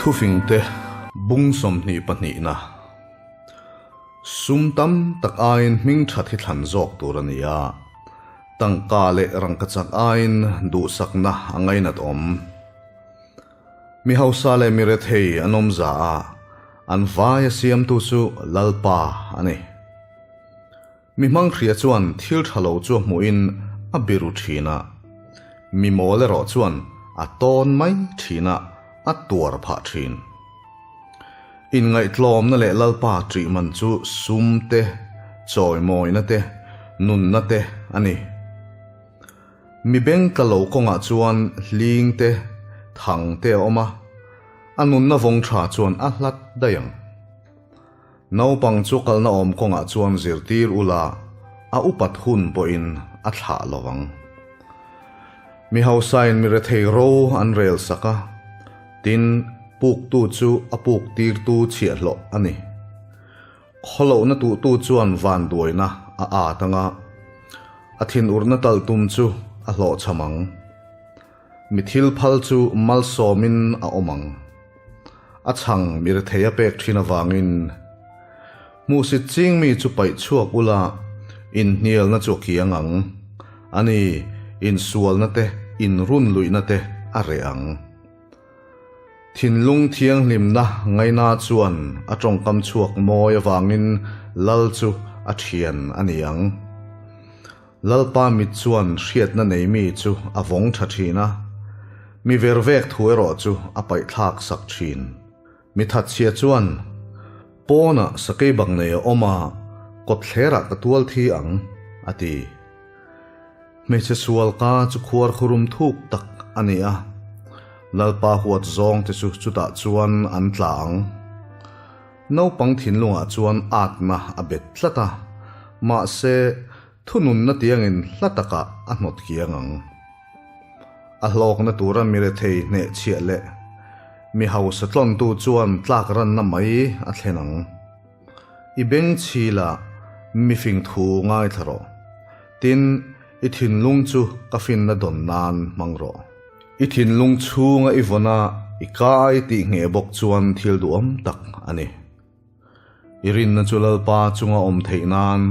Thufingte bung 22na Sum tam tak aiin hming that hi thlan zawk tur a ni a, tangka leh rangkachak aiin duhsakna a ngainat awm. Mi hausa leh mi rethei an awm za a, an vai a siamtu chu Lalpa a ni. Mi hmanghria chuan thil tha lo chu a hmuhin a biru thin a, mi mawl erawh chuan a tawn mai thin a, a tuar phah thin. Inngaihtlawmna leh Lalpa ṭih man chu sum te, chawimawina te, nunna te a ni. Mi beng tla lo kawngah chuan hling te, thang te a awm a, a nunna vawng tha chuan a hlat daih ang. Naupang chu kalna awm kawngah chuan zirtir ula, a upat hun pawhin a thlah lo ang. Mi hausain mi rethei ro an rel sak a, tin, puktu chu a puk tirtu chhiahhlawh a ni. Khawlohna tuhtu chuan vanduaina a at ang a, a thinurna tal tum chu a hlawhchham ang. Mi thil phal chu malsawmin a awm ang. A chhang mi rethei a pek thin avangin hmuhsit ching mi chu paih chhuak ula inhnialna chu a kiang ang. A ni, insualna te, inrunluihna te a reh ang. Thinlung thianghlimna ngaina chuan a tawngkam chhuak mawi avangin lal chu a thian a ni ang. Lalpa mit chuan hriatna nei mi chu a vawng tha thin a, mi vervek thu erawh chu a paihthlak sak thin. Mi thatchhia chuan, Pawnah sakei bak nei a awm a, kawtthlerah ka tual thi ang, a ti. Hmeichhe sual ka chu khuar khurum thuk tak a ni a, Lalpa huat zawng te chu chutah chuan an tla ang. Naupang thinlungah chuan atna a bet tlat a, mahse thununna tiangin hla takah a hnawt kiang ang. A hlawkna tura mi rethei hnehchhiah leh mi hausa tlawntu chuan tlak ranna mai a thlen ang. I beng chhila mi fing thu ngaithla rawh. Tin, i thinlung chu ka finna dawn nan hmang rawh. I thinlung chhunga i vawn a, i kai tih ngheh bawk chuan thil duhawm tak a ni. I rinna chu Lalpa chunga awm theih nan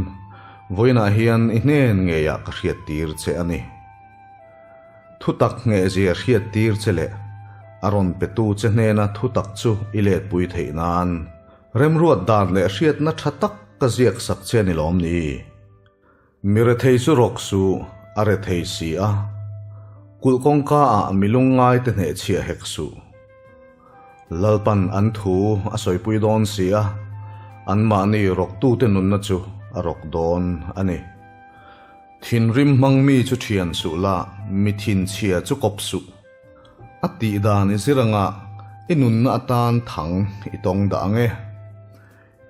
vawiinah hian i hnen ngeiah ka hriattir che a ni. Thutak nghehzia hriattir che leh a rawn petu che hnena thutak chu i letpui theih nan remruat dan leh hriatna tha tak ka ziak sak che a ni lawm ni? Mi rethei chu rawk suh, a rethei si a. Kulh kawngka ah mi lungngai te hnehchhiah hek suh. Lalpan an thu a sawipui dawn si a, anmahni rawktute nunna chu a rawk dawn a ni. Thinrim hmang mi chu thian suh la, mi thinchhia chu kawp suh. A tih dan i zir anga i nunna atan thang i tawng dah ang e.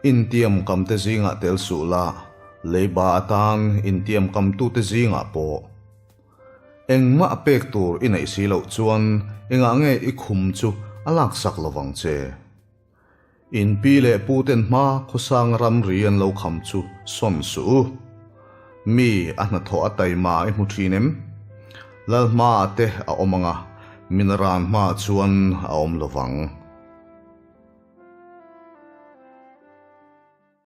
Intiam kamte zingah tel suh la, leiba atan intiam kamtute zingah pawh. Engmah a pek tur i neih si loh chuan engah nge i khum chu a laksak lovang che? In pi leh pu ten hma khawsang ramri an lo kham chu sawn suh u. Mi a hnathawh a taima i hmu thin em? Lalhma te a awm ang a, min ran hma chuan a awm lovang.